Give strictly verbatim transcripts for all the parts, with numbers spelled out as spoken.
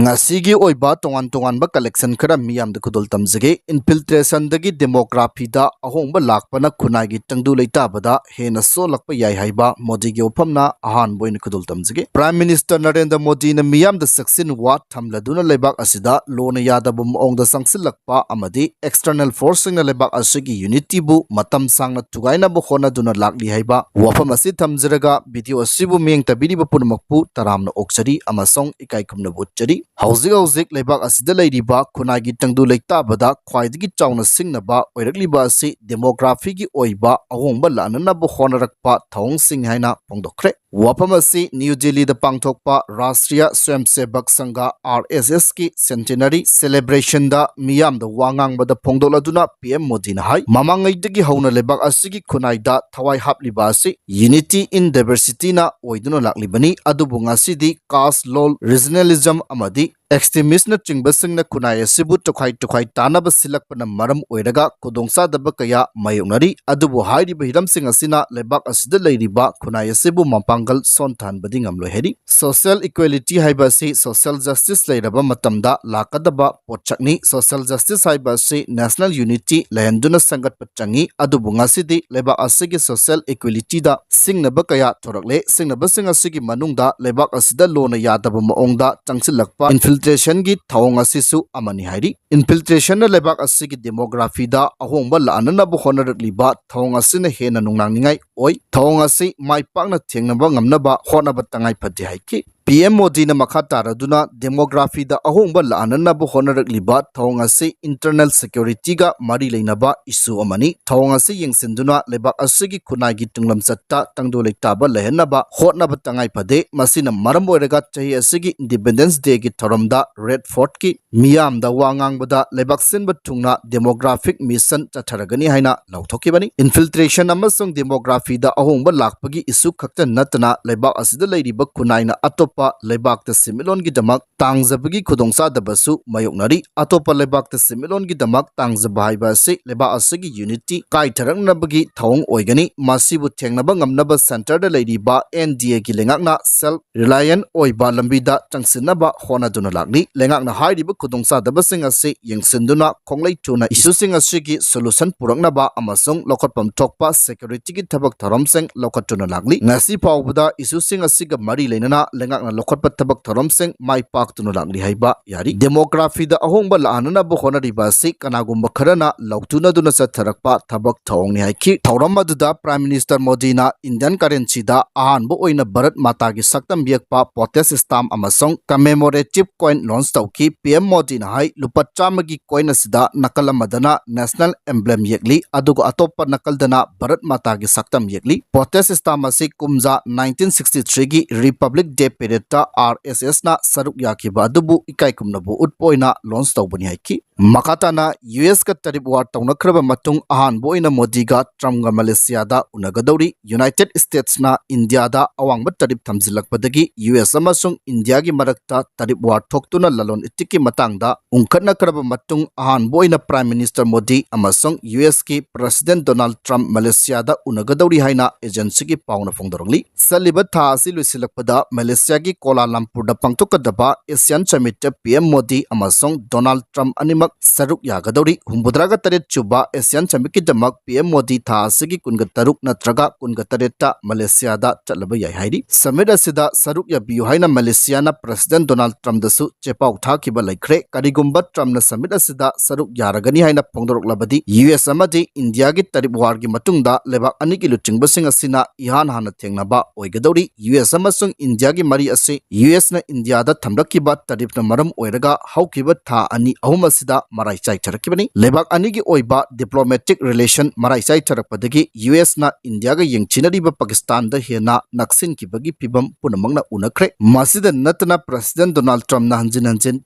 ꯉꯁꯤꯒꯤ ꯑꯣꯏꯕ ꯇꯣꯉꯥꯟ ꯇꯣꯉꯥꯟꯕ collection ꯈꯔ ꯃꯤꯌꯥꯝꯗ ꯈꯨꯗꯣꯜ ꯇꯝꯖꯒꯦ꯫ Infiltrationꯗꯒꯤ demographyꯗ ꯑꯍꯣꯡꯕ ꯂꯥꯛꯄꯅ ꯈꯨꯟꯅꯥꯏꯒꯤ ꯇꯪꯗꯨ ꯂꯩꯇꯥꯕꯗ ꯍꯦꯟꯅ ꯁꯣꯛꯂꯛꯄ ꯌꯥꯏ ꯍꯥꯏꯕ ꯃꯣꯗꯤꯒꯤ ꯋꯥꯐꯝꯅ ꯑꯍꯥꯟꯕ ꯑꯣꯏꯅ ꯈꯨꯗꯣꯜ ꯇꯝꯖꯒꯦ꯫ Prime Minister ꯅꯔꯦꯟꯗ꯭ꯔ ꯃꯣꯗꯤꯅ ꯃꯤꯌꯥꯝꯗ ꯆꯦꯛꯁꯤꯟ ꯋꯥ ꯊꯝꯂꯗꯨꯅ ꯂꯩꯕꯥꯛ ꯑꯁꯤꯗ ꯂꯣꯅ ꯌꯥꯗꯕ ꯃꯑꯣꯡꯗ ꯆꯪꯁꯤꯜꯂꯛꯄ ꯑꯃꯗꯤ external forceꯁꯤꯡꯅ ꯂꯩꯕꯥꯛ ꯑꯁꯤꯒꯤ unityꯕꯨ ꯃꯇꯝ ꯁꯥꯡꯅ ꯊꯨꯒꯥꯏꯅꯕ ꯍꯣꯠꯅꯗꯨꯅ ꯂꯥꯛꯂꯤ ꯍꯥꯏꯕ ꯋꯥꯐꯝ ꯑꯁꯤ ꯊꯝꯖꯔꯒ video ꯑꯁꯤꯕꯨ ꯃꯤꯠꯌꯦꯡ ꯇꯥꯕꯤꯔꯤꯕ ꯄꯨꯝꯅꯃꯛꯄꯨ ꯇꯔꯥꯝꯅ ꯑꯣꯛꯆꯔꯤ ꯑꯃꯁꯨꯡ ꯏꯀꯥꯏ ꯈꯨꯝꯅꯕ ꯎꯠꯆꯔꯤ꯫ ꯍꯧꯖꯤꯛ ꯍꯧꯖꯤꯛ ꯂꯩꯕꯥꯛ ꯑꯁꯤꯗ ꯂꯩꯔꯤꯕ ꯈꯨꯟꯅꯥꯏꯒꯤ ꯇꯪꯗꯨ ꯂꯩꯇꯥꯕꯗ ꯈ꯭ꯋꯥꯏꯗꯒꯤ ꯆꯥꯎꯅ ꯁꯤꯡꯅꯕ ꯑꯣꯏꯔꯛꯂꯤꯕ ꯑꯁꯤ demographyꯒꯤ ꯑꯣꯏꯕ ꯑꯍꯣꯡꯕ ꯂꯥꯛꯅꯅꯕ ꯍꯣꯠꯅꯔꯛꯄ ꯊꯧꯑꯣꯡꯁꯤꯡ ꯍꯥꯏꯅ ꯐꯣꯡꯗꯣꯛꯈ꯭ꯔꯦ꯫ ꯋꯥꯐꯝ ꯑꯁꯤ ꯅ꯭ꯌꯨ ꯗꯤꯜꯂꯤꯗ ꯄꯥꯡꯊꯣꯛꯄ ꯔꯥꯁꯇ꯭ꯔꯤꯌꯥ ꯁ꯭ꯋꯌꯝꯁꯦꯕꯛ ꯁꯪꯘ, RSSꯀꯤ centenary celebrationꯗ ꯃꯤꯌꯥꯝꯗ ꯋꯥ ꯉꯥꯡꯕꯗ ꯐꯣꯡꯗꯣꯛꯂꯗꯨꯅ PM ꯃꯣꯗꯤꯅ ꯍꯥꯏ, ꯃꯃꯥꯡꯉꯩꯗꯒꯤ ꯍꯧꯅ ꯂꯩꯕꯥꯛ ꯑꯁꯤꯒꯤ ꯈꯨꯟꯅꯥꯏꯗ ꯊꯋꯥꯏ ꯍꯥꯞꯂꯤꯕ ꯑꯁꯤ unity in diversityꯅ ꯑꯣꯏꯗꯨꯅ ꯂꯥꯛꯂꯤꯕꯅꯤ, ꯑꯗꯨꯕꯨ ꯉꯁꯤꯗꯤ caste, ꯂꯣꯜ, regionalism ꯑꯃꯗꯤ extremistꯅꯆꯤꯡꯕꯁꯤꯡꯅ ꯈꯨꯟꯅꯥꯏ ꯑꯁꯤꯕꯨ ꯇꯣꯈꯥꯏ ꯇꯣꯈꯥꯏ ꯇꯥꯅꯕ ꯁꯤꯜꯂꯛꯄꯅ ꯃꯔꯝ ꯑꯣꯏꯔꯒ ꯈꯨꯗꯣꯡꯆꯥꯗꯕ ꯀꯌꯥ ꯃꯥꯌꯣꯛꯅꯔꯤ꯫ ꯑꯗꯨꯕꯨ ꯍꯥꯏꯔꯤꯕ ꯍꯤꯔꯝꯁꯤꯡ ꯑꯁꯤꯅ ꯂꯩꯕꯥꯛ ꯑꯁꯤꯗ ꯂꯩꯔꯤꯕ ꯈꯨꯟꯅꯥꯏ ꯑꯁꯤꯕꯨ ꯃꯄꯥꯡꯒꯜ ꯁꯣꯟꯊꯍꯟꯕꯗꯤ ꯉꯝꯂꯣꯏ ꯍꯥꯏꯔꯤ꯫ Social equality ꯍꯥꯏꯕ ꯑꯁꯤ social justice ꯂꯩꯔꯕ ꯃꯇꯝꯗ ꯂꯥꯛꯀꯗꯕ ꯄꯣꯠꯁꯛꯅꯤ꯫ Social justice ꯍꯥꯏꯕ ꯑꯁꯤ national unity ꯂꯩꯍꯟꯗꯨꯅ ꯁꯦꯝꯒꯠꯄ ꯆꯪꯏ꯫ ꯑꯗꯨꯕꯨ ꯉꯁꯤꯗꯤ ꯂꯩꯕꯥꯛ ꯑꯁꯤꯒꯤ social equityꯗ ꯁꯤꯡꯅꯕ ꯀꯌꯥ ꯊꯣꯔꯛꯂꯦ꯫ ꯁꯤꯡꯅꯕꯁꯤꯡ ꯑꯁꯤꯒꯤ ꯃꯅꯨꯡꯗ ꯂꯩꯕꯥꯛ ꯑꯁꯤꯗ ꯂꯣꯅ ꯌꯥꯗꯕ ꯃꯑꯣꯡꯗ ꯆꯪꯁꯤꯜꯂꯛꯄ infiltrationꯒꯤ ꯊꯧꯑꯣꯡ ꯑꯁꯤꯁꯨ ꯑꯃꯅꯤ ꯍꯥꯏꯔꯤ꯫ Infiltrationꯅ ꯂꯩꯕꯥꯛ ꯑꯁꯤꯒꯤ demographyꯗ ꯑꯍꯣꯡꯕ ꯂꯥꯛꯍꯟꯅꯕ ꯍꯣꯠꯅꯔꯛꯂꯤꯕ ꯊꯧꯑꯣꯡ ꯑꯁꯤꯅ ꯍꯦꯟꯅ ꯅꯨꯡꯅꯥꯡꯅꯤꯡꯉꯥꯏ ꯑꯣꯏ꯫ ꯊꯧꯑꯣꯡ ꯑꯁꯤ ꯃꯥꯏ ꯄꯥꯛꯅ ꯊꯦꯡꯅꯕ ꯉꯝꯅꯕ ꯍꯣꯠꯅꯕ ꯇꯉꯥꯏ ꯐꯗꯦ ꯍꯥꯏꯈꯤ꯫ PM ꯃꯣꯗꯤꯅ ꯃꯈꯥ ꯇꯥꯔꯗꯨꯅ demographyꯗ ꯑꯍꯣꯡꯕ ꯂꯥꯛꯍꯟꯅꯕ ꯍꯣꯠꯅꯔꯛꯂꯤꯕ ꯊꯧꯑꯣꯡ ꯑꯁꯤ internal securityꯒ ꯃꯔꯤ ꯂꯩꯅꯕ issue ꯑꯃꯅꯤ꯫ ꯊꯧꯑꯣꯡ ꯑꯁꯤ ꯌꯦꯡꯁꯤꯟꯗꯨꯅ ꯂꯩꯕꯥꯛ ꯑꯁꯤꯒꯤ ꯈꯨꯟꯅꯥꯏꯒꯤ ꯇꯨꯡꯂꯝꯆꯠꯇ ꯇꯪꯗꯨ ꯂꯩꯇꯥꯕ ꯂꯩꯍꯟꯅꯕ ꯍꯣꯠꯅꯕ ꯇꯉꯥꯏ ꯐꯗꯦ꯫ ꯃꯁꯤꯅ ꯃꯔꯝ ꯑꯣꯏꯔꯒ ꯆꯍꯤ ꯑꯁꯤꯒꯤ Independence Dayꯒꯤ ꯊꯧꯔꯝꯗ Red Fortꯀꯤ ꯃꯤꯌꯥꯝꯗ ꯋꯥ ꯉꯥꯡꯕꯗ ꯂꯩꯕꯥꯛ ꯁꯤꯟꯕ ꯊꯨꯡꯅ demographic mission ꯆꯠꯊꯔꯒꯅꯤ ꯍꯥꯏꯅ ꯂꯥꯎꯊꯣꯛꯈꯤꯕꯅꯤ꯫ Infiltration ꯑꯃꯁꯨꯡ demographyꯗ ꯑꯍꯣꯡꯕ ꯂꯥꯛꯄꯒꯤ issue ꯈꯛꯇ ꯅꯠꯇꯅ ꯂꯩꯕꯥꯛ ꯑꯁꯤꯗ ꯂꯩꯔꯤꯕ ꯈꯨꯟꯅꯥꯏꯅ ꯑꯇꯣꯞꯄ ꯂꯩꯕꯥꯛꯇ ꯁꯦꯟꯃꯤꯠꯂꯣꯟꯒꯤꯗꯃꯛ ꯇꯥꯡꯖꯕꯒꯤ ꯈꯨꯗꯣꯡꯆꯥꯗꯕꯁꯨ ꯃꯥꯌꯣꯛꯅꯔꯤ꯫ ꯑꯇꯣꯞꯄ ꯂꯩꯕꯥꯛꯇ ꯁꯦꯟꯃꯤꯠꯂꯣꯟꯒꯤ ꯗꯃꯛ ꯇꯥꯡꯖꯕ ꯍꯥꯏꯕ ꯑꯁꯤ ꯂꯩꯕꯥꯛ ꯑꯁꯤꯒꯤ unity ꯀꯥꯏꯊꯔꯛꯅꯕꯒꯤ ꯊꯧꯑꯣꯡ ꯑꯣꯏꯒꯅꯤ꯫ ꯃꯁꯤꯕꯨ ꯊꯦꯡꯅꯕ ꯉꯝꯅꯕ centreꯗ ꯂꯩꯔꯤꯕ NDAꯒꯤ ꯂꯩꯉꯥꯛꯅ self reliant ꯑꯣꯏꯕ ꯂꯝꯕꯤꯗ ꯆꯪꯁꯤꯟꯅꯕ ꯍꯣꯠꯅꯗꯨꯅ ꯂꯥꯛꯂꯤ꯫ ꯂꯩꯉꯥꯛꯅ ꯍꯥꯏꯔꯤꯕ ꯈꯨꯗꯣꯡꯆꯥꯗꯕꯁꯤꯡ ꯑꯁꯤ ꯌꯦꯡꯁꯤꯟꯗꯨꯅ ꯈꯣꯡꯂꯩ ꯊꯨꯅ issueꯁꯤꯡ ꯑꯁꯤꯒꯤ solution ꯄꯨꯔꯛꯅꯕ ꯑꯃꯁꯨꯡ ꯂꯧꯈꯠꯐꯝ ꯊꯣꯛꯄ securityꯒꯤ ꯊꯕꯛ ꯊꯧꯔꯝꯁꯤꯡ ꯂꯧꯈꯠꯇꯨꯅ ꯂꯥꯛꯂꯤ꯫ ꯉꯁꯤ ꯐꯥꯎꯕꯗ issueꯁꯤꯡ ꯑꯁꯤꯒ ꯃꯔꯤ ꯂꯩꯅꯅ ꯂꯩꯉꯥꯛꯅ ꯂꯧꯈꯠꯄ ꯊꯕꯛ ꯊꯧꯔꯝꯁꯤꯡ ꯃꯥꯏ ꯄꯥꯛꯇꯨꯅ ꯂꯥꯛꯂꯤ ꯍꯥꯏꯕ ꯌꯥꯔꯤ꯫ Demographyꯗ ꯑꯍꯣꯡꯕ ꯂꯥꯛꯍꯟꯅꯕ ꯍꯣꯠꯅꯔꯤꯕ ꯑꯁꯤ ꯀꯅꯥꯒꯨꯝꯕ ꯈꯔꯅ ꯂꯥꯎꯊꯨꯅꯗꯨꯅ ꯆꯠꯊꯔꯛꯄ ꯊꯕꯛ ꯊꯧꯑꯣꯡꯅꯤ ꯍꯥꯏꯈꯤ꯫ ꯊꯧꯔꯝ ꯑꯗꯨꯗ Prime Minister ꯃꯣꯗꯤꯅ Indian currencyꯗ ꯑꯍꯥꯟꯕ ꯑꯣꯏꯅ ꯚꯥꯔꯠ ꯃꯥꯇꯥꯒꯤ ꯁꯛꯇꯝ ꯌꯦꯛꯄ protest stamp ꯑꯃꯁꯨꯡ commemorative coin launch ꯇꯧꯈꯤ꯫ PM ꯃꯣꯗꯤꯅ ꯍꯥꯏ, ꯂꯨꯄꯥ ꯆꯥꯝꯃꯒꯤ coin ꯑꯁꯤꯗ ꯅꯥꯀꯜ ꯑꯃꯗꯅ national emblem ꯌꯦꯛꯂꯤ, ꯑꯗꯨꯒ ꯑꯇꯣꯞꯄ ꯅꯥꯀꯜꯗꯅ ꯚꯥꯔꯠ ꯃꯥꯇꯥꯒꯤ ꯁꯛꯇꯝ ꯌꯦꯛꯂꯤ꯫ Protest stamp ꯑꯁꯤ ꯀꯨꯝꯖꯥ nineteen sixty threeꯒꯤ Republic Day paradeꯇ RSSꯅ ꯁꯔꯨꯛ ꯌꯥꯈꯤꯕ ꯑꯗꯨꯕꯨ ꯏꯀꯥꯏ ꯈꯨꯝꯅꯕ ꯎꯠꯄ ꯑꯣꯏꯅ launch ꯇꯧꯕꯅꯤ ꯍꯥꯏꯈꯤ꯫ ꯃꯈꯥ ꯇꯥꯅ USꯀ tariff war ꯇꯧꯅꯈ꯭ꯔꯕ ꯃꯇꯨꯡ ꯑꯍꯥꯟꯕ ꯑꯣꯏꯅ ꯃꯣꯗꯤꯒ Trumpꯒ Malaysiaꯗ ꯎꯅꯒꯗꯧꯔꯤ꯫ United Statesꯅ Indiaꯗ ꯑꯋꯥꯡꯕ tariff ꯊꯝꯖꯤꯜꯂꯛꯄꯗꯒꯤ US ꯑꯃꯁꯨꯡ Indiaꯒꯤ ꯃꯔꯛꯇ tariff war ꯊꯣꯛꯇꯨꯅ ꯂꯂꯣꯟ ꯏꯇꯤꯛꯀꯤ ꯃꯇꯥꯡꯗ ꯎꯪꯈꯠꯅꯈ꯭ꯔꯕ ꯃꯇꯨꯡ ꯑꯍꯥꯟꯕ ꯑꯣꯏꯅ Prime Minister ꯃꯣꯗꯤ ꯑꯃꯁꯨꯡ USꯀꯤ President Donald Trump Malaysiaꯗ ꯎꯅꯒꯗꯧꯔꯤ ꯍꯥꯏꯅ agencyꯒꯤ ꯄꯥꯎꯅ ꯐꯣꯡꯗꯣꯔꯛꯂꯤ꯫ ꯆꯠꯂꯤꯕ ꯊꯥ ꯑꯁꯤ ꯂꯣꯏꯁꯤꯜꯂꯛꯄꯗ Malaysiaꯒꯤ Kuala Lumpurꯗ ꯄꯥꯡꯊꯣꯛꯀꯗꯕ ASEAN Summitꯇ PM ꯃꯣꯗꯤ ꯑꯃꯁꯨꯡ Donald Trump ꯑꯅꯤꯃꯛ ꯁꯔꯨꯛ ꯌꯥꯒꯗꯧꯔꯤ꯫ ꯍꯨꯝꯐꯨꯇꯔꯥꯒ ꯇꯔꯦꯠ ꯁꯨꯕ ASEAN Summitꯀꯤꯗꯃꯛ PM ꯃꯣꯗꯤ ꯊꯥ ꯑꯁꯤꯒꯤ ꯀꯨꯟꯒ ꯇꯔꯨꯛ ꯅꯠꯇ꯭ꯔꯒ ꯀꯨꯟꯒ ꯇꯔꯦꯠꯇ Malaysiaꯗ ꯆꯠꯂꯕ ꯌꯥꯏ ꯍꯥꯏꯔꯤ꯫ Summit ꯑꯁꯤꯗ ꯁꯔꯨꯛ ꯌꯥꯕꯤꯌꯨ ꯍꯥꯏꯅ Malaysiaꯅ President Donald Trumpꯗꯁꯨ ꯆꯦꯄꯥꯎ ꯊꯥꯈꯤꯕ ꯂꯩꯈ꯭ꯔꯦ꯫ ꯀꯔꯤꯒꯨꯝꯕ Trumpꯅ summit ꯑꯁꯤꯗ ꯁꯔꯨꯛ ꯌꯥꯔꯒꯅꯤ ꯍꯥꯏꯅ ꯐꯣꯡꯗꯣꯔꯛꯂꯕꯗꯤ US ꯑꯃꯗꯤ Indiaꯒꯤ tariff warꯒꯤ ꯃꯇꯨꯡꯗ ꯂꯩꯕꯥꯛ ꯑꯅꯤꯒꯤ ꯂꯨꯆꯤꯡꯕꯁꯤꯡ ꯑꯁꯤꯅ ꯏꯍꯥꯟ ꯍꯥꯟꯅ ꯊꯦꯡꯅꯕ ꯑꯣꯏꯒꯗꯧꯔꯤ꯫ US ꯑꯃꯁꯨꯡ Indiaꯒꯤ ꯃꯔꯤ ꯑꯁꯤ USꯅ Indiaꯗ ꯊꯝꯂꯛꯈꯤꯕ tariffꯅ ꯃꯔꯝ ꯑꯣꯏꯔꯒ ꯍꯧꯈꯤꯕ ꯊꯥ ꯑꯅꯤ ꯑꯍꯨꯝ ꯑꯁꯤꯗ ꯃꯔꯥꯏ ꯆꯥꯏꯊꯔꯛꯈꯤꯕꯅꯤ꯫ ꯂꯩꯕꯥꯛ ꯑꯅꯤꯒꯤ ꯑꯣꯏꯕ diplomatic relation ꯃꯔꯥꯏ ꯆꯥꯏꯊꯔꯛꯄꯗꯒꯤ USꯅ Indiaꯒ ꯌꯦꯡꯊꯤꯅꯔꯤꯕ Pakistanꯗ ꯍꯦꯟꯅ ꯅꯛꯁꯤꯟꯈꯤꯕꯒꯤ ꯐꯤꯚꯝ ꯄꯨꯝꯅꯃꯛꯅ ꯎꯅꯈ꯭ꯔꯦ꯫ ꯃꯁꯤꯗ ꯅꯠꯇꯅ President Donald Trumpꯅ ꯍꯟꯖꯤꯟ ꯍꯟꯖꯤꯟ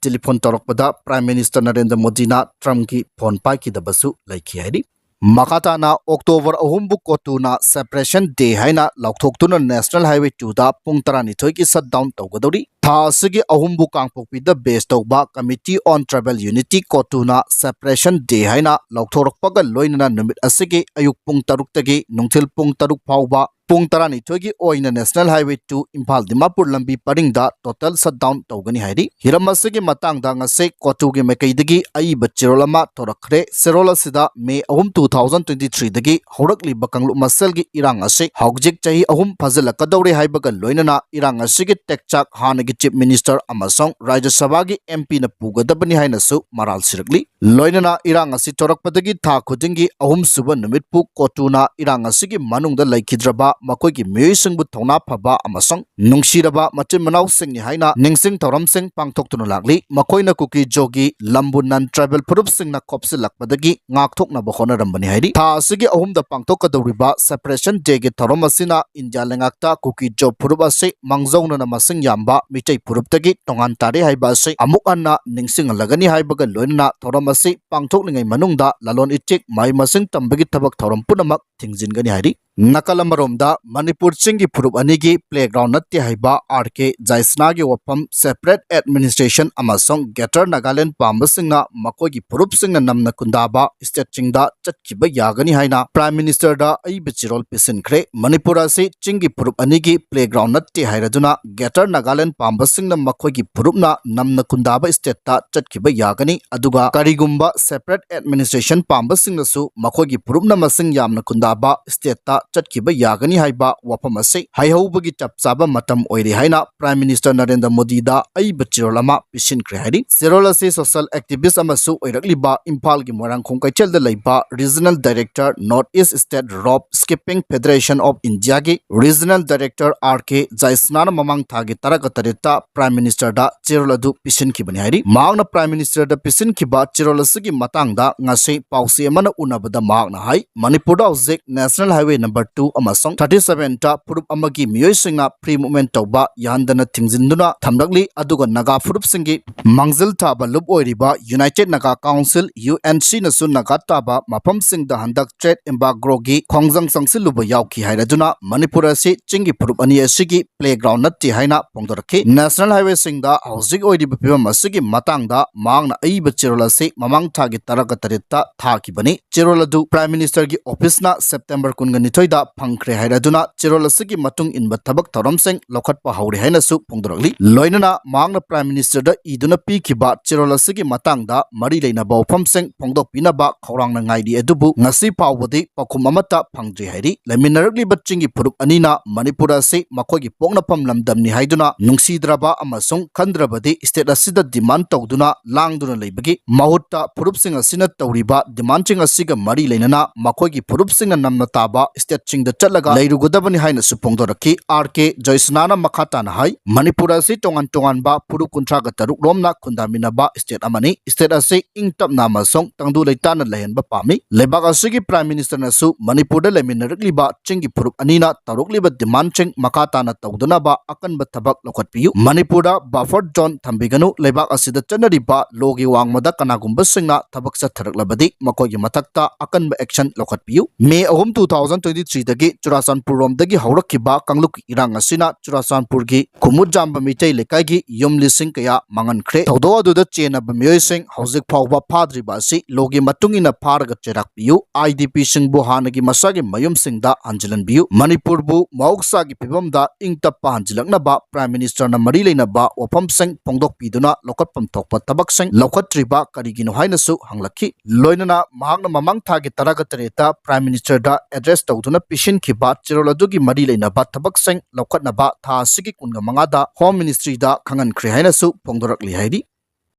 telephone ꯇꯧꯔꯛꯄꯗ Prime Minister ꯅꯔꯦꯟꯗ꯭ꯔ ꯃꯣꯗꯤꯅ Trumpꯀꯤ phone ꯄꯥꯏꯈꯤꯗꯕꯁꯨ ꯂꯩꯈꯤ ꯍꯥꯏꯔꯤ꯫ ꯃꯈꯥ ꯇꯥꯅ October ꯑꯍꯨꯝꯕꯨ ꯀꯣꯇꯨꯅ Separation Day ꯍꯥꯏꯅ ꯂꯥꯎꯊꯣꯛꯇꯨꯅ National Highway two ꯗ ꯄꯨꯡ ꯇꯔꯥꯅꯤꯊꯣꯏꯒꯤ shutdown ꯇꯧꯒꯗꯧꯔꯤ꯫ ꯊꯥ ꯑꯁꯤꯒꯤ ꯑꯍꯨꯝꯕꯨ ꯀꯥꯡꯄꯣꯛꯄꯤꯗ base ꯇꯧꯕ Committee on Tribal Unity ꯀꯣꯇꯨꯅ Separation Day ꯍꯥꯏꯅ ꯂꯥꯎꯊꯣꯔꯛꯄꯒ ꯂꯣꯏꯅꯅ ꯅꯨꯃꯤꯠ ꯑꯁꯤꯒꯤ ꯑꯌꯨꯛ ꯄꯨꯡ ꯇꯔꯨꯛꯇꯒꯤ ꯅꯨꯡꯊꯤꯜ ꯄꯨꯡ ꯇꯔꯨꯛ ꯐꯥꯎꯕ ꯄꯨꯡ ꯇꯔꯥꯅꯤꯊꯣꯏꯒꯤ ꯑꯣꯏꯅ National Highway two Imphal Dimapur ꯂꯝꯕꯤ ꯄꯔꯤꯡꯗ total shutdown ꯇꯧꯒꯅꯤ ꯍꯥꯏꯔꯤ꯫ ꯍꯤꯔꯝ ꯑꯁꯤꯒꯤ ꯃꯇꯥꯡꯗ ꯉꯁꯤ ꯀꯣꯇꯨꯒꯤ ꯃꯥꯏꯀꯩꯗꯒꯤ ꯑꯏꯕ ꯆꯦꯔꯣꯜ ꯑꯃ ꯊꯣꯔꯛꯈ꯭ꯔꯦ꯫ ꯆꯦꯔꯣꯜ ꯑꯁꯤꯗ May ꯑꯍꯨꯝ, two thousand twenty three ꯗꯒꯤ ꯍꯧꯔꯛꯂꯤꯕ ꯀꯥꯡꯂꯨꯞ ꯃꯁꯦꯜꯒꯤ ꯏꯔꯥꯡ ꯑꯁꯤ ꯍꯧꯖꯤꯛ ꯆꯍꯤ ꯑꯍꯨꯝ ꯐꯥꯖꯤꯜꯂꯛꯀꯗꯧꯔꯦ ꯍꯥꯏꯕꯒ ꯂꯣꯏꯅꯅ ꯏꯔꯥꯡ ꯑꯁꯤꯒꯤ ꯇꯦꯛꯆꯥꯛ ꯍꯥꯟꯅꯒꯤ Chief Minister ꯑꯃꯁꯨꯡ ꯔꯥꯖ꯭ꯌ ꯁꯚꯥꯒꯤ M P ꯅ ꯄꯨꯒꯗꯕꯅꯤ ꯍꯥꯏꯅꯁꯨ ꯃꯔꯥꯜ ꯁꯤꯔꯛꯂꯤ꯫ ꯂꯣꯏꯅꯅ ꯏꯔꯥꯡ ꯑꯁꯤ ꯊꯣꯔꯛꯄꯗꯒꯤ ꯊꯥ ꯈꯨꯗꯤꯡꯒꯤ ꯑꯍꯨꯝꯁꯨꯕ ꯅꯨꯃꯤꯠꯄꯨ ꯀꯣꯇꯨꯅ ꯏꯔꯥꯡ ꯑꯁꯤꯒꯤ ꯃꯅꯨꯡꯗ ꯂꯩꯈꯤꯗ꯭ꯔꯕ ꯃꯈꯣꯏꯒꯤ ꯃꯤꯑꯣꯏꯁꯤꯡꯕꯨ ꯊꯧꯅꯥ ꯐꯕ ꯑꯃꯁꯨꯡ ꯅꯨꯡꯁꯤꯔꯕ ꯃꯆꯤꯟ ꯃꯅꯥꯎꯁꯤꯡꯅꯤ ꯍꯥꯏꯅ ꯅꯤꯡꯁꯤꯡ ꯊꯧꯔꯝꯁꯤꯡ ꯄꯥꯡꯊꯣꯛꯇꯨꯅ ꯂꯥꯛꯂꯤ꯫ ꯃꯈꯣꯏꯅ ꯀꯨꯀꯤ ꯖꯣꯒꯤ ꯂꯝꯕꯨ non tribal ꯐꯨꯔꯨꯞꯁꯤꯡꯅ ꯈꯣꯞꯆꯤꯜꯂꯛꯄꯗꯒꯤ ꯉꯥꯛꯊꯣꯛꯅꯕ ꯍꯣꯠꯅꯔꯝꯕꯅꯤ ꯍꯥꯏꯔꯤ꯫ ꯊꯥ ꯑꯁꯤꯒꯤ ꯑꯍꯨꯝꯗ ꯄꯥꯡꯊꯣꯛꯀꯗꯧꯔꯤꯕ Separation Day ꯒꯤ ꯊꯧꯔꯝ ꯑꯁꯤꯅ ꯏꯟꯗꯤꯌꯥ ꯂꯩꯉꯥꯛꯇ ꯀꯨꯀꯤ ꯖꯣ ꯐꯨꯔꯨꯞ ꯑꯁꯤ ꯃꯥꯡꯖꯧꯅꯅ ꯃꯁꯤꯡ ꯌꯥꯝꯕ ꯃꯤꯇꯩ ꯐꯨꯔꯨꯞꯇꯒꯤ ꯇꯣꯉꯥꯟ ꯇꯥꯔꯦ ꯍꯥꯏꯕ ꯑꯁꯤ ꯑꯃꯨꯛ ꯍꯟꯅ ꯅꯤꯡꯁꯤꯡꯍꯜꯂꯒꯅꯤ ꯍꯥꯏꯕꯒ ꯂꯣꯏꯅꯅ ꯊꯧꯔꯝ ꯑꯁꯤ ꯄꯥꯡꯊꯣꯛꯂꯤꯉꯩ ꯃꯅꯨꯡꯗ ꯂꯂꯣꯟ ꯏꯇꯤꯛ, ꯃꯍꯩ ꯃꯁꯤꯡ ꯇꯝꯕꯒꯤ ꯊꯕꯛ ꯊꯧꯔꯝ ꯄꯨꯝꯅꯃꯛ ꯊꯤꯡꯖꯤꯟꯒꯅꯤ ꯍꯥꯏꯔꯤ꯫ ꯅꯥꯀꯜ ꯑꯃꯔꯣꯝꯗ ꯃꯅꯤꯄꯨꯔ ꯆꯤꯡꯒꯤ ꯐꯨꯔꯨꯞ ꯑꯅꯤꯒꯤ playground ꯅꯠꯇꯦ ꯍꯥꯏꯕ R K ꯖꯥꯏꯁꯅꯥꯒꯤ ꯋꯥꯐꯝ Separate Administration ꯑꯃꯁꯨꯡ Greater Nagaland ꯄꯥꯝꯕꯁꯤꯡꯅ ꯃꯈꯣꯏꯒꯤ ꯐꯨꯔꯨꯞꯁꯤꯡꯅ ꯅꯝꯅ ꯈꯨꯟꯗꯥꯕ state ꯁꯤꯡꯗ ꯆꯠꯈꯤꯕ ꯌꯥꯒꯅꯤ ꯍꯥꯏꯅ Prime Minister ꯗ ꯑꯏꯕ ꯆꯦꯔꯣꯜ ꯄꯤꯁꯤꯟꯈ꯭ꯔꯦ꯫ ꯃꯅꯤꯄꯨꯔ ꯑꯁꯤ ꯆꯤꯡꯒꯤ ꯐꯨꯔꯨꯞ ꯑꯅꯤꯒꯤ playground ꯅꯠꯇꯦ ꯍꯥꯏꯔꯗꯨꯅ Greater Nagaland ꯄꯥꯝꯕꯁꯤꯡꯅ ꯃꯈꯣꯏꯒꯤ ꯐꯨꯔꯨꯞꯅ ꯅꯝꯅ ꯈꯨꯟꯗꯥꯕ state ꯇ ꯆꯠꯈꯤꯕ ꯌꯥꯒꯅꯤ, ꯑꯗꯨꯒ ꯀꯔꯤꯒꯨꯝꯕ Separate Administration ꯄꯥꯝꯕꯁꯤꯡꯅꯁꯨ ꯃꯈꯣꯏꯒꯤ ꯐꯨꯔꯨꯞꯅ ꯃꯁꯤꯡ ꯌꯥꯝꯅ ꯈꯨꯟꯗꯥꯕ state ꯇ ꯆꯠꯈꯤꯕ ꯌꯥꯒꯅꯤ ꯍꯥꯏꯕ ꯋꯥꯐꯝ ꯑꯁꯤ ꯍꯥꯏꯍꯧꯕꯒꯤ ꯆꯞ ꯆꯥꯕ ꯃꯇꯝ ꯑꯣꯏꯔꯦ ꯍꯥꯏꯅ Prime Minister ꯅꯔꯦꯟꯗ꯭ꯔ ꯃꯣꯗꯤꯗ ꯑꯏꯕ ꯆꯦꯔꯣꯜ ꯑꯃ ꯄꯤꯁꯤꯟꯈ꯭ꯔꯦ ꯍꯥꯏꯔꯤ꯫ ꯆꯦꯔꯣꯜ ꯑꯁꯤ social activist ꯑꯃꯁꯨ ꯑꯣꯏꯔꯛꯂꯤꯕ ꯏꯝꯐꯥꯜꯒꯤ ꯃꯣꯏꯔꯥꯡꯈꯣꯡ ꯀꯩꯊꯦꯜꯗ ꯂꯩꯕ Regional Director North East State Rope Skipping Federation of India ꯒꯤ Regional Director R K ꯖꯥꯏꯁꯅꯥꯅ ꯃꯃꯥꯡ ꯊꯥꯒꯤ ꯇꯔꯥꯒ ꯇꯔꯦꯠꯇ Prime Minister ꯗ ꯆꯦꯔꯣꯜ ꯑꯗꯨ ꯄꯤꯁꯤꯟꯈꯤꯕꯅꯤ ꯍꯥꯏꯔꯤ꯫ ꯃꯍꯥꯛꯅ Prime Minister ꯗ ꯄꯤꯁꯤꯟꯈꯤꯕ ꯆꯦꯔꯣꯜ ꯑꯁꯤꯒꯤ ꯃꯇꯥꯡꯗ ꯉꯁꯤ ꯄꯥꯎꯆꯦ ꯑꯃꯅ ꯎꯅꯕꯗ ꯃꯍꯥꯛꯅ ꯍꯥꯏ, ꯃꯅꯤꯄꯨꯔꯗ ꯍꯧꯖꯤꯛ National Highway number ꯇꯨ ꯑꯃꯁꯨꯡ ꯊꯥꯔꯇꯤ ꯁꯚꯦꯟꯗ ꯐꯨꯔꯨꯞ ꯑꯃꯒꯤ ꯃꯤꯑꯣꯏꯁꯤꯡꯅ free movement ꯇꯧꯕ ꯌꯥꯍꯟꯗꯅ ꯊꯤꯡꯖꯤꯟꯗꯨꯅ ꯊꯝꯂꯛꯂꯤ꯫ ꯑꯗꯨꯒ ꯅꯥꯒꯥ ꯐꯨꯔꯨꯞꯁꯤꯡꯒꯤ ꯃꯥꯡꯖꯤꯜ ꯊꯥꯕ ꯂꯨꯞ ꯑꯣꯏꯔꯤꯕ United Naga Council, U N C ꯅꯁꯨ ꯅꯥꯒꯥ ꯇꯥꯕ ꯃꯐꯝꯁꯤꯡꯗ ꯍꯟꯗꯛ trade embargo ꯒꯤ ꯈꯣꯡꯖꯪ ꯆꯪꯁꯤꯜꯂꯨꯕ ꯌꯥꯎꯈꯤ ꯍꯥꯏꯔꯗꯨꯅ ꯃꯅꯤꯄꯨꯔ ꯑꯁꯤ ꯆꯤꯡꯒꯤ ꯐꯨꯔꯨꯞ ꯑꯅꯤ ꯑꯁꯤꯒꯤ playground ꯅꯠꯇꯦ ꯍꯥꯏꯅ ꯐꯣꯡꯗꯣꯔꯛꯈꯤ꯫ National Highway ꯁꯤꯡꯗ ꯍꯧꯖꯤꯛ ꯑꯣꯏꯔꯤꯕ ꯐꯤꯕꯝ ꯑꯁꯤꯒꯤ ꯃꯇꯥꯡꯗ ꯃꯍꯥꯛꯅ ꯑꯏꯕ ꯆꯦꯔꯣꯜ ꯑꯁꯤ ꯃꯃꯥꯡ ꯊꯥꯒꯤ ꯇꯔꯥꯒ ꯇꯔꯦꯠꯇ ꯊꯥꯈꯤꯕꯅꯤ꯫ ꯆꯦꯔꯣꯜ ꯑꯗꯨ Prime Minister ꯒꯤ office ꯅ September ꯀꯨꯟꯒ ꯅꯤꯊꯣꯏꯗ ꯐꯪꯈ꯭ꯔꯦ ꯍꯥꯏꯔꯗꯨꯅ ꯆꯦꯔꯣꯜ ꯑꯁꯤꯒꯤ ꯃꯇꯨꯡ ꯏꯟꯕ ꯊꯕꯛ ꯊꯧꯔꯝꯁꯤꯡ ꯂꯧꯈꯠꯄ ꯍꯧꯔꯦ ꯍꯥꯏꯅꯁꯨ ꯐꯣꯡꯗꯣꯔꯛꯂꯤ꯫ ꯂꯣꯏꯅꯅ ꯃꯍꯥꯛꯅ Prime Minister ꯗ ꯏꯗꯨꯅ ꯄꯤꯈꯤꯕ ꯆꯦꯔꯣꯜ ꯑꯁꯤꯒꯤ ꯃꯇꯥꯡꯗ ꯃꯔꯤ ꯂꯩꯅꯕ ꯋꯥꯐꯝꯁꯤꯡ ꯐꯣꯡꯗꯣꯛꯄꯤꯅꯕ ꯈꯧꯔꯥꯡꯅ ꯉꯥꯏꯔꯤ, ꯑꯗꯨꯕꯨ ꯉꯁꯤ ꯐꯥꯎꯕꯗꯤ ꯄꯥꯎꯈꯨꯝ ꯑꯃꯠꯇ ꯐꯪꯗ꯭ꯔꯤ ꯍꯥꯏꯔꯤ꯫ ꯂꯩꯃꯤꯟꯅꯔꯛꯂꯤꯕ ꯆꯤꯡꯒꯤ ꯐꯨꯔꯨꯞ ꯑꯅꯤꯅ ꯃꯅꯤꯄꯨꯔ ꯑꯁꯤ ꯃꯈꯣꯏꯒꯤ ꯄꯣꯛꯅꯐꯝ ꯂꯝꯗꯝꯅꯤ ꯍꯥꯏꯗꯨꯅ ꯅꯨꯡꯁꯤꯗ꯭ꯔꯕ ꯑꯃꯁꯨꯡ ꯈꯟꯗ꯭ꯔꯕꯗꯤ state ꯑꯁꯤꯗ demand ꯇꯧꯗꯨꯅ ꯂꯥꯡꯗꯨꯅ ꯂꯩꯕꯒꯤ ꯃꯍꯨꯠꯇ ꯐꯨꯔꯨꯞꯁꯤꯡ ꯑꯁꯤꯅ ꯇꯧꯔꯤꯕ demand ꯁꯤꯡ ꯑꯁꯤꯒ ꯃꯔꯤ ꯂꯩꯅꯅ ꯃꯈꯣꯏꯒꯤ ꯐꯨꯔꯨꯞꯁꯤꯡꯅ ꯅꯝꯅ ꯇꯥꯕ state ꯁꯤꯡꯗ ꯆꯠꯂꯒ ꯂꯩꯔꯨꯒꯗꯕꯅꯤ ꯍꯥꯏꯅꯁꯨ ꯐꯣꯡꯗꯣꯔꯛꯈꯤ꯫ R K ꯖꯣꯏꯁꯅꯥꯅ ꯃꯈꯥ ꯇꯥꯅ ꯍꯥꯏ, ꯃꯅꯤꯄꯨꯔ ꯑꯁꯤ ꯇꯣꯉꯥꯟ ꯇꯣꯉꯥꯟꯕ ꯐꯨꯔꯨꯞ ꯀꯨꯟꯊ꯭ꯔꯥꯒ ꯇꯔꯨꯛ ꯔꯣꯝꯅ ꯈꯨꯟꯗꯥꯃꯤꯟꯅꯕ state ꯑꯃꯅꯤ꯫ State ꯑꯁꯤ ꯏꯪ ꯇꯞꯅ ꯑꯃꯁꯨꯡ ꯇꯪꯗꯨ ꯂꯩꯇꯥꯅ ꯂꯩꯍꯟꯕ ꯄꯥꯝꯃꯤ꯫ ꯂꯩꯕꯥꯛ ꯑꯁꯤꯒꯤ Prime Minister ꯅꯁꯨ ꯃꯅꯤꯄꯨꯔꯗ ꯂꯩꯃꯤꯟꯅꯔꯛꯂꯤꯕ ꯆꯤꯡꯒꯤ ꯐꯨꯔꯨꯞ ꯑꯅꯤꯅ ꯇꯧꯔꯛꯂꯤꯕ demand ꯁꯤꯡ ꯃꯈꯥ ꯇꯥꯅ ꯇꯧꯗꯅꯕ ꯑꯀꯟꯕ ꯊꯕꯛ ꯂꯧꯈꯠꯄꯤꯌꯨ꯫ ꯃꯅꯤꯄꯨꯔꯗ buffer zone ꯊꯝꯕꯤꯒꯅꯨ꯫ ꯂꯩꯕꯥꯛ ꯑꯁꯤꯗ ꯆꯠꯅꯔꯤꯕ law ꯒꯤ ꯋꯥꯡꯃꯗ ꯀꯅꯥꯒꯨꯝꯕꯁꯤꯡꯅ ꯊꯕꯛ ꯆꯠꯊꯔꯛꯂꯕꯗꯤ ꯃꯈꯣꯏꯒꯤ ꯃꯊꯛꯇ ꯑꯀꯟꯕ action ꯂꯧꯈꯠꯄꯤꯌꯨ꯫ May ꯑꯍꯨꯝ, two thousand twenty three ꯗꯒꯤ ꯆꯨꯔꯥꯆꯥꯟꯄꯨꯔ ꯔꯣꯝꯗꯒꯤ ꯍꯧꯔꯛꯈꯤꯕ ꯀꯥꯡꯂꯨꯞꯀꯤ ꯏꯔꯥꯡ ꯑꯁꯤꯅ ꯆꯨꯔꯥꯆꯥꯟꯄꯨꯔꯒꯤ ꯈꯨꯃꯨꯠꯖꯥꯝꯕ ꯃꯤꯇꯩ ꯂꯩꯀꯥꯏꯒꯤ ꯌꯨꯝ ꯂꯤꯁꯤꯡ ꯀꯌꯥ ꯃꯥꯡꯍꯟꯈ꯭ꯔꯦ꯫ ꯊꯧꯗꯣꯛ ꯑꯗꯨꯗ ꯆꯦꯟꯅꯕ ꯃꯤꯑꯣꯏꯁꯤꯡ ꯍꯧꯖꯤꯛ ꯐꯥꯎꯕ ꯐꯥꯗ꯭ꯔꯤꯕ ꯑꯁꯤ law ꯒꯤ ꯃꯇꯨꯡ ꯏꯟꯅ ꯐꯥꯔꯒ ꯆꯩꯔꯥꯛ ꯄꯤꯌꯨ꯫ I D P ꯁꯤꯡꯕꯨ ꯍꯥꯟꯅꯒꯤ ꯃꯁꯥꯒꯤ ꯃꯌꯨꯝꯁꯤꯡꯗ ꯍꯟꯖꯤꯜꯍꯟꯕꯤꯌꯨ꯫ ꯃꯅꯤꯄꯨꯔꯕꯨ ꯃꯍꯧꯁꯥꯒꯤ ꯐꯤꯕꯝꯗ ꯏꯪ ꯇꯞꯄ ꯍꯟꯖꯤꯜꯂꯛꯅꯕ Prime Minister ꯅ ꯃꯔꯤ ꯂꯩꯅꯕ ꯋꯥꯐꯝꯁꯤꯡ ꯐꯣꯡꯗꯣꯛꯄꯤꯗꯨꯅ ꯂꯧꯈꯠꯐꯝ ꯊꯣꯛꯄ ꯊꯕꯛꯁꯤꯡ ꯂꯧꯈꯠꯇ꯭ꯔꯤꯕ ꯀꯔꯤꯒꯤꯅꯣ ꯍꯥꯏꯅꯁꯨ ꯍꯪꯂꯛꯈꯤ꯫ ꯂꯣꯏꯅꯅ ꯃꯍꯥꯛꯅ ꯃꯃꯥꯡ ꯊꯥꯒꯤ ꯇꯔꯥꯒ ꯇꯔꯦꯠꯇ Prime Minister ꯗ address ꯇꯧꯗꯨꯅ ꯄꯤꯁꯤꯟꯈꯤꯕ ꯆꯦꯔꯣꯜ ꯑꯗꯨꯒꯤ ꯃꯔꯤ ꯂꯩꯅꯕ ꯊꯕꯛꯁꯤꯡ ꯂꯧꯈꯠꯅꯕ ꯊꯥ ꯑꯁꯤꯒꯤ ꯀꯨꯟꯒ ꯃꯉꯥꯗ Home Ministry ꯗ ꯈꯪꯍꯟꯈ꯭ꯔꯦ ꯍꯥꯏꯅꯁꯨ ꯐꯣꯡꯗꯣꯔꯛꯂꯤ ꯍꯥꯏꯔꯤ꯫